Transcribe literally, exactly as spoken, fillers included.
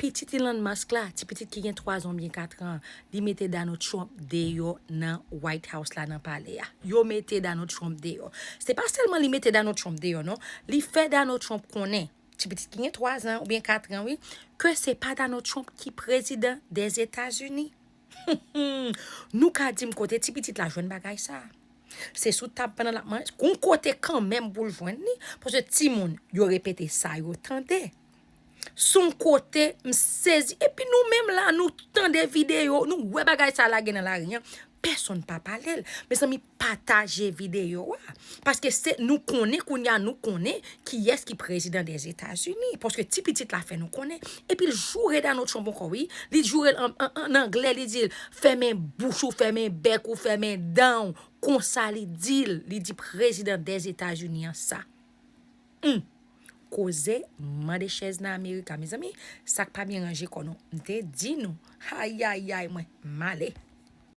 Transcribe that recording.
Pitit Elon Musk la, ti pitit ki gen twa zan oubyen kat an, li mete Donald Trump deyò nan White House la, nan palè a. Yo mete Donald Trump deyò. Se pa sèlman li mete Donald Trump deyò, non. Li fè Donald Trump konnen, ti pitit ki gen twa zan oubyen kat an, wi, ke se pa Donald Trump ki prezidan dèzetazini. Nou ka di m kote ti pitit la jwenn bagay sa? Se sou tab pandan l ap manje. Gon kote kanmenm pou l jwenn li. Paske timoun, yo repete sa yo tande. Son kote, m sezi. Epi nou menm la, nou tande videyo, nou wè bagay sa lage nan lari an. Pèsonn pa pale l. Mezanmi, pataje videyo a. Paske se nou konnen, kounye a nou konnen kiyès ki prezidan dèzetazini. Paske ti pitit la fè nou konnen. Epi l joure Donald Trump ankò, wi. Li joure l an, an, an anglè, li di l, fèmen bouch ou, fèmen bèk ou, fèmen dan w. Konsa li di l, li di prezidan dèzetazini an sa. Hmm. Koze mande chèz nan Amerika, mezanmi, sa k pa byen ranje kò nou. M te di nou, ayayay, mwen, m ale.